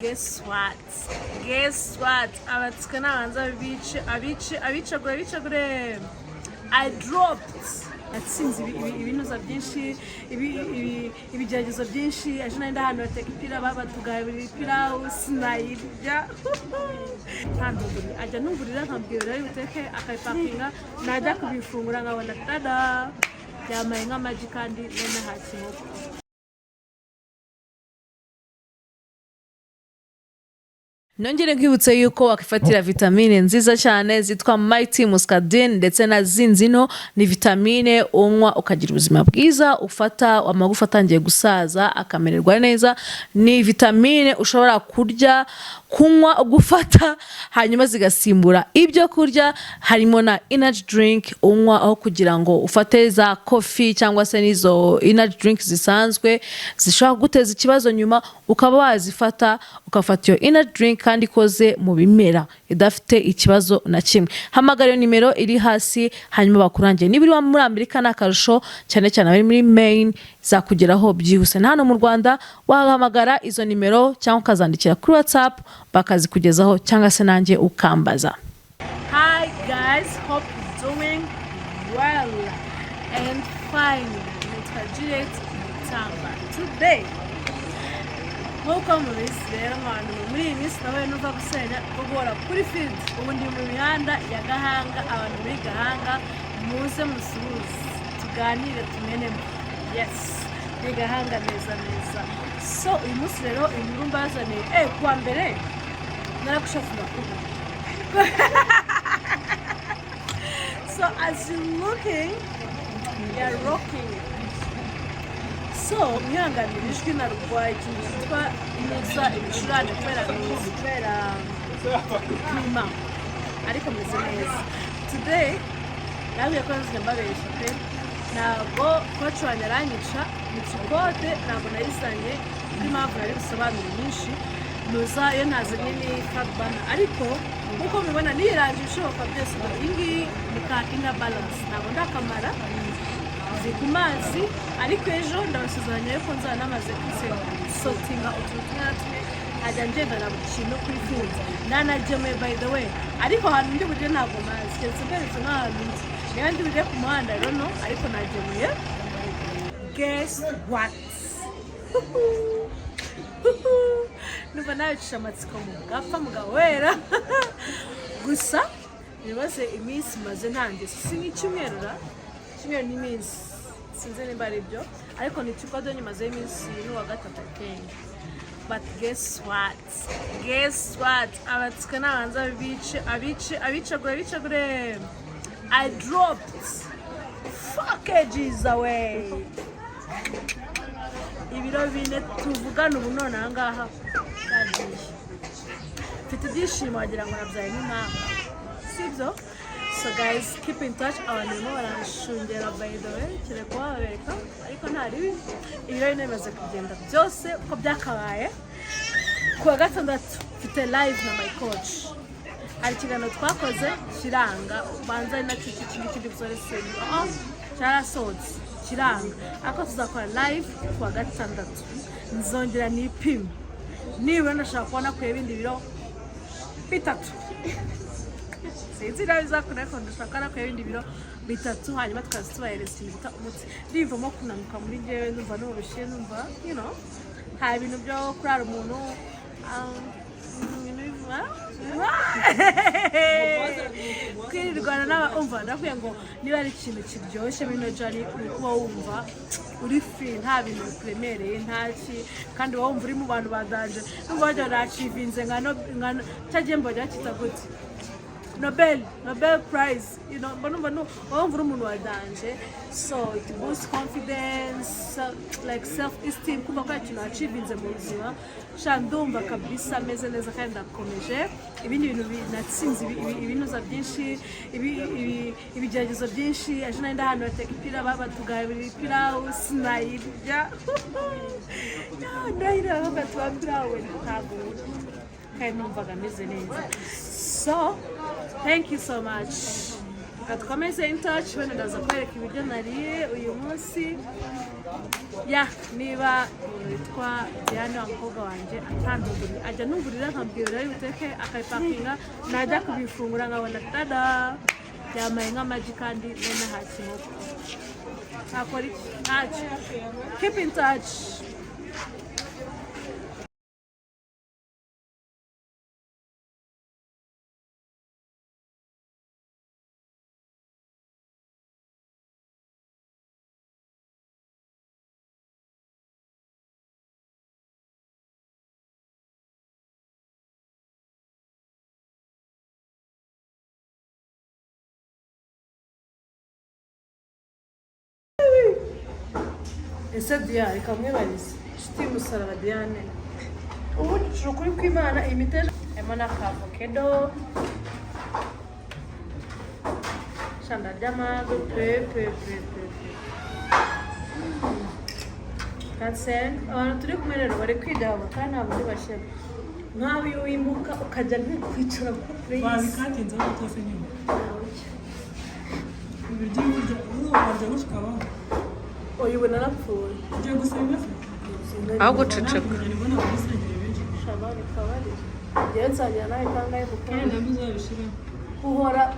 Guess what? Guess what? Abatsiko nabanza bice, abice, abicagure, abicagure. I dropped. Natsinze ibinuza byinshi, ibigeragezo byinshi. Ejo nari ndi ahantu bateka ipirawu, batugaburira ipirawu sinayirya. Ntantuguriye, ajya ntugurira, nkabwira ari buteke, akayipakinga, najya kubifungura nkabona tada, byamaye nk'amagi kandi none haki inkoko. Nongere nkwibutse yuko wakwifatira vitamine nziza cyane zitwa Mighty Muscadine ndetse na Zinzino. Ni vitamine unywa ukagira ubuzima bwiza, ufata amagufa atangiye gusaza akamererwa neza. Ni vitamine ushobora kurya, kunywa, gufata, hanyuma zigasimbura ibyo kurya. Harimo na energy drink unywa aho kugira ngo ufate za coffee cyangwa se n'izo energy drink zisanzwe zishobora kuguteza ikibazo nyuma, ukaba wazifata, ugafata iyo energy drink kandi ikoze mu bimera, idafite ikibazo na kimwe. Hamagara iyo nimero iri hasi hanyuma bakurangiye. Niba uri muri Amerika ni akarusho, cyane cyane abari muri Maine zakugeraho byihuse. Na hano mu Rwanda wahamagara izo nimero cyangwa ukazandikira kuri WhatsApp bakazikugezaho, cyangwa se nanjye ukambaza. Hi guys, hope you're doing well and fine. Nitwa Juliet Mutamba. Today, nk'uko mubizi rero, abantu muri iyi minsi nabaye numva gusenya bwo guhora kuri field. Ubu ndi mu mihanda ya Gahanga, abantu muri Gahanga muze musuhuze, tuganire, tumenemo. Yes, ni Gahanga neza neza. So uyu munsi rero inkuru mbazaniye, kuwa mbere narakushafu makuru. So as you looking, you're rocking. So mwihanganira ijwi, narwaye ikintu cyitwa inuza, ibicurane, kubera climat, ariko meze neza. Today nabwiye ko nzajya mbabesha pe, ntabwo coach wanjye aranyica mu kikode, ntabwo nayizanye n'impamvu nari busobanure nyinshi nuza iyo nazanye ni fat burner. Ariko nk'uko mubibona nirangije ibishoboka byose ngo iyi ngiyi ni ka inner balance, ntabwo ndakamara ziri ku mazi, ariko ejo ndabasezeranya yuko nzaba namaze kwisortinga utuntu tumwe na tumwe, nkajya ngendana buri kintu kuri field. Nanagemuye, by the way, ariko ahantu ndi buryo ntabwo mazi, keretse mberetse nk'ahantu ndi, niba ndi buryo ku muhanda rero no, ariko nagemuye. Guess what? Numva nabicisha amatsiko mu gapfa mugabo wera. Gusa nibaze iminsi maze ntangiye, si nk'icyumweru ra, icyumweru n'iminsi, sinzi nimba ari byo, ariko ni ikigo nyumazeho iminsi n'uwa gatatu, I think. But guess what? Guess what? Abatsiko nabanza bice, abice, abicagure, abicagure. I dropped 4 kgs away, ibiro 4 tuvugana ubu none aha ngaha byagiye. Mfite ibyishimo wagira ngo nabyaye nk'impanga, sibyo? So guys, keep in touch. Abantu barimo baranshungera, by the way, kereka wababereka, ariko nta ribi. Ibiro 4 bimaze kugenda byose uko byakabaye. Ku wa gatandatu mfite live na my coach. Hari ikiganiro twakoze kiranga, ubanza ari nacyo iki ngiki ndi busore seni, cyarasohotse kiranga, ariko tuzakora live ku wa gatandatu, nzongera nipime nibura ndashaka kubona ku ibindi biro 3. Sinzi niba bizakunda, ariko ndashaka kubona ku ibindi biro 3, hanyuma tukaza tubahereza ikintu bita umutsi. Ndiyumvamo kunanuka muri njyewe, ndumva noroshye, numva nta bintu byo kurara umuntu, ibintu bivuga kwirirwana n'aba. Umva, ndakubwiye ngo niba ari ikintu kiryoshye muri ino journey, uri kuba wumva uri free, nta bintu bikuremereye, nta ki, kandi wowe wumva uri mu bantu ba danger. Numva wagira ngo nachievinze nka cya gihembo bajya bakita gute, Nobel Prize, mba numva wowe wumva uri umuntu wa danger. So it boosts confidence, like self esteem, kumva ko hari ikintu wachievinze mu buzima. Sha, ndumva kabisa ameze neza kandi ndakomeje ibindi bintu natsinze ibinuza byinshi, ibigeragezo byinshi. Ejo nari ndi ahantu bateka ipirawu, batugaburira ipirawu sinayirya. Ndahira, bavuga ati wa pirawu we ntabwo, kandi numvaga ameze neza. So thank you so much. Reka dukomeze in touch. Wenda ndaza kubereka ibiryo nariye uyu munsi. Ya, niba umuntu witwa Diane, wa mukobwa wanjye, atanduguriye, ajya anungurira nkambwira ari buteke, akayipakinga, najya kubifungura nkabona tada, yamaye nk'amagi kandi none hasi inkoko. Ntakora iki? Ntacyo. Keep in touch. Ese Diane, reka mwibarize, inshuti y'umusaraba Diane, ubundi ucura ukuri kw'Imana, iyi miteja harimo n'akavokedo shanda ry'amage pe pe pe pe pe. Kansenga abantu turi kumwe rero bari kwigaba kandi ntabwo ndi bashyira nk'aho iyo wimuka ukajya kwicara kuri y'isi. Wabikatinzeho gutose nyine ibiryo burya ubu warya gutya ukabaho. Oya, ubu narapfuye. Ugiye gusenga se? Aho guceceka. Ntabwo mbona gusangira ibiryo. Shama bikabarira, njyewe nsangira nawe kangahe Kandi mukuru? nabwo uzabishiramo.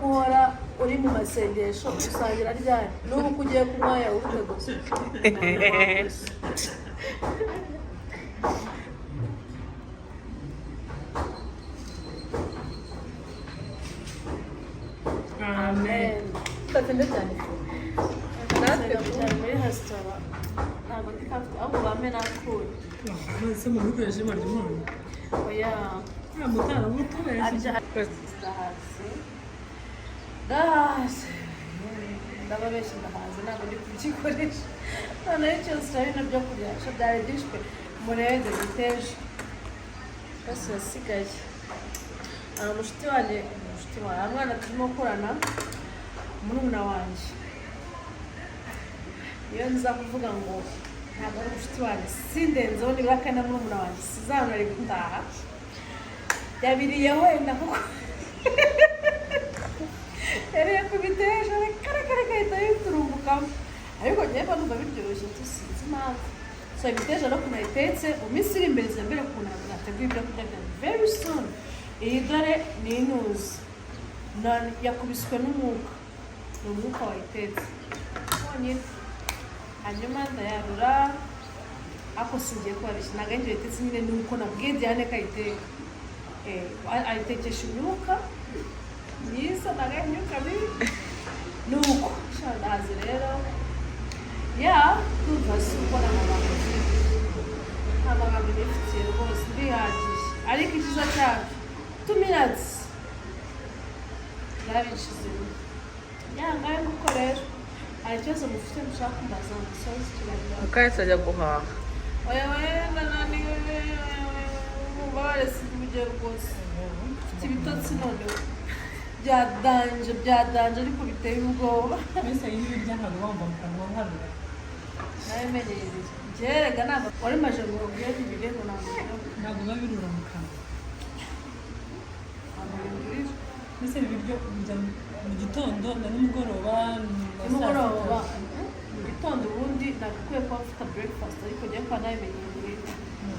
Guhora uri mu masengesho, usangira ryari? N'ubu ko ugiye kunywa yawurute gusa. Amen. Tudatende cyane. Natwe cyane muri resitora ntabwo ndi kafite, ahubwo bame nakuye. None se mu bikoresho barya umunyu? Oya. Nta mutara mutubeshye. Arya. Ndahaze, ndahaze, ndababeshya, ndahaze, ntabwo ndi kubyikoresha. Noneho icyose bino byo kurya sho byari byinshi pe, murebe biteje yose yasigaye. Aha mushuti wanjye, mushuti wanjye, aha mwana turimo gukorana, murumuna wanjye, iyo nza kuvuga ngo ntabwo ari umushuti wanjye sindenzeho nibura kandi na murumuna wanjye sizabona ari gutaha yabiriyeho wenda, kuko yariye ku biteje kare gahita yiturumbukamo, ariko njyewe mba numva biryoshye, tusinzi impamvu. So imiteja no ukuntu ayitetse mu minsi iri imbere mbere, ukuntu nateguye ibyo kurya byanjye very soon. Iyi dore ni inuzi yakubiswe n'umwuka, ni umwuka wayitetse wonyine, hanyuma ndayarura, ariko singiye kubabeshya, ntabwo ari njye wayitetse nyine, ni uko nabwiye Diane ko ayiteka. Ayitekesha imyuka myiza, ntabwo ari imyuka mibi, ni uko ndahaze rero. Ya, ndumva si uko nta magambo mfite, nta magambo nifitiye rwose, ndihagije, ariko icyiza cyacu 2 minutes byabishizemo. Ya, ngayo nguko rero. Hari ikibazo mufite mushaka kumbaza ngo dusoze ikiganiro? Mukahise ajya guhaha. Oya, oya, ndananiwe, mubabare, sinujye rwose, mfite ibitotsi noneho byadanje, byadanje ariko biteye ubwoba. Mbese iyo ibiryo ntabwo wumva mu kanwa harura? Nabimenyereye njyewe, ntabwo wari maje ngo iyo ibiryo ngo ntabwo Ntabwo biba birura mu kanwa? Ntabwo bindurira. Mbese ibi biryo bijya mu gitondo na nimugoroba na saa Nimugoroba. sita? Mu gitondo ubundi nagakwiye kuba mfata breakfast, ariko njyewe kuba nabimenyereye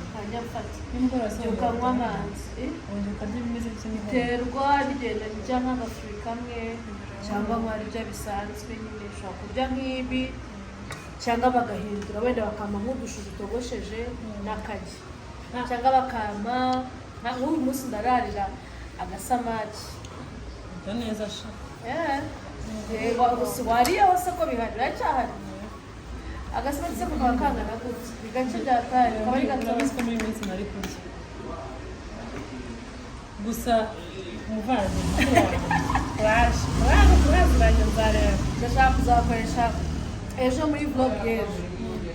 nkajya mfata Nimugoroba se? mbyuka nywa amazi. Wongera ukarya ibimeze bityo nimugoroba? Biterwa n'igenda njya nk'agafuri kamwe cyangwa nkarya bisanzwe nyine, ushobora kurya nk'ibi cyangwa bagahindura wenda bakampa nk'udushu dutogosheje n'akagi, cyangwa bakampa nk'uyu munsi ndararira agasamaki. Urya neza sha. Gusa wariyeho se ko bihari, biracyahari, agasamaki se kakaba kangana gutya, ni gake byataye, kaba ari gato. Urabizi ko muri iyi minsi nari kurya gusa umuvandimwe waje waje turaziranye, nzareba. Ndashaka kuzakoresha ejo muri vlog y'ejo,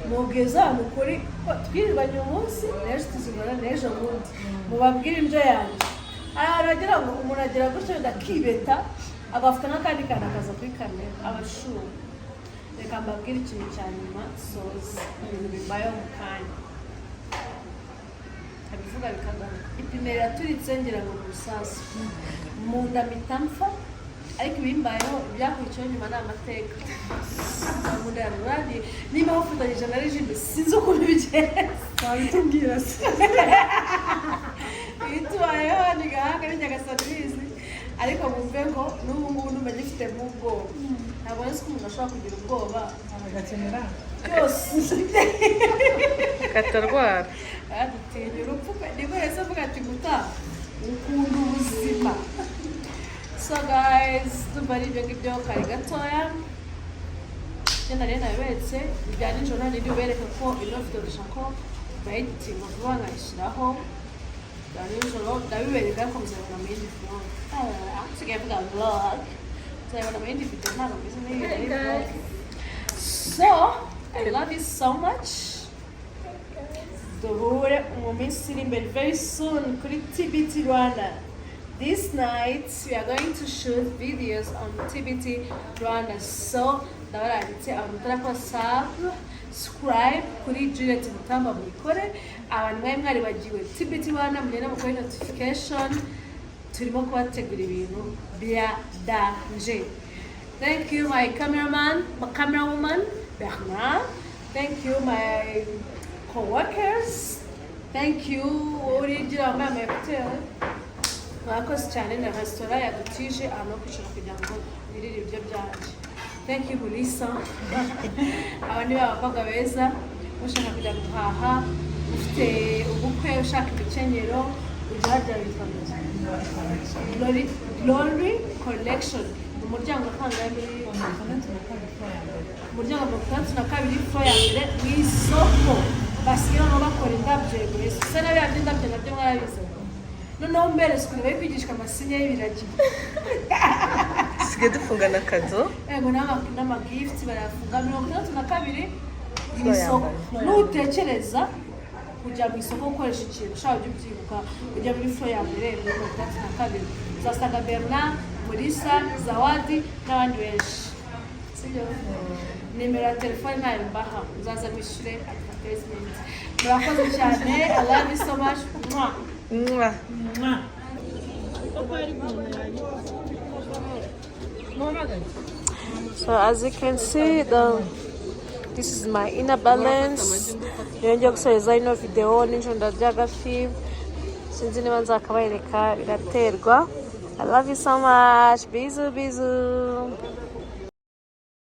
mubwiza ahantu ukuri ko twirirwanye umunsi n'ejo tuzibona n'ejo bundi, mubabwire indyo yanjye. Hari ahantu wagira ngo umuntu agira gutyo wenda akibeta agafata n'akandi kantu akaza kuri kamera abashuha. Reka mbabwire ikintu cya nyuma soza, ibintu bimbayeho mu kanya abivuga bikagaruka. Ipine riraturitse ngira ngo ni urusasu, mu nda mpita mpfa. Ariko ibimbayeho, ibyakurikiyeho nyuma ni amateka. Ntabwo niba bafatanyije na regime, sinzi ukuntu bigenza. Wabitubwira se? Ibitubayeho ni gahanga, ni Nyagasani ubizi. Ariko bumve ngo n'ubu ngubu numva ngifitemo ubwoba. Ntabwo nzi ko umuntu ashobora kugira ubwoba agakenera byose. Katarwara. Dutinya urupfu pe. Nibwo yahise avuga ati guta ukunda ubuzima. So guys, ndumva ari ibyo ngibyo, kari gatoya. Ibyo nari nabiberetse ibya nijoro, nari bubereke ko ino video dushaka ko bayeditinga vuba nkayishyiraho. Bya nijoro ndabibereka, ariko muzabibona mu yindi vlog. Ah, nsigaye mvuga vlog. Muzabibona mu yindi video, ntabwo mbizi niba ari vlog. So I love you so much. Duhure mu minsi iri imbere, very soon, kuri TBT Rwanda. This night we are going to shoot videos on TBT Rwanda, so ndabaranditse abantu mutarakora subscribe kuri Juliet Mutamba, mubikore. Abantu mwari mwaribagiwe TBT Rwanda, mugende mukore notification. Turimo kubategura ibintu bya danger. Thank you, my cameraman, my camerawoman Bernard. Thank you, my co-workers. Thank you, urigira wambaye ama écouteurs. Mwakoze cyane, na resitora yadutije ahantu ho kwicara kugira ngo nirire ibiryo byanjye. Thank you, Mulisa. Aba ni abakobwa beza. Ushaka kujya guhaha, ufite ubukwe, ushaka imikenyero, ujya hajya witwa Glory, Glory Collection, mu muryango kangahe muri umuryango 62, floor ya mbere, mu isoko. Basigaye noneho bakora indabyo. Yego Yesu, se na biriya by'indabyo nabyo mwarabize. Noneho mbere ukuntu bari kwigishwa amasinye y'ibiragi. Dusigaye dufunga na cadeau. Yego, n'amagift barayafunga. 62 mu Floor ya isoko. mbere. Nutekereza kujya mu isoko gukoresha ikintu ushaka, ujya ubyibuka ujya muri floor ya mbere, muri 62, uzasanga Bernard, Mulisa, Zawadi n'abandi benshi, sibyo? Nimero ya telefone ntayo mbaha, muzaza mwishyure advertisement. Murakoze cyane. I love you so much. Mwah. Mwah. Mwah. So as you can see, the this is my inner balance. Niyo ngiye gusoreza ino video. Nijoro ndarya agafi, sinzi niba nzakabereka, biraterwa. I love you so much. Bisous, bisous.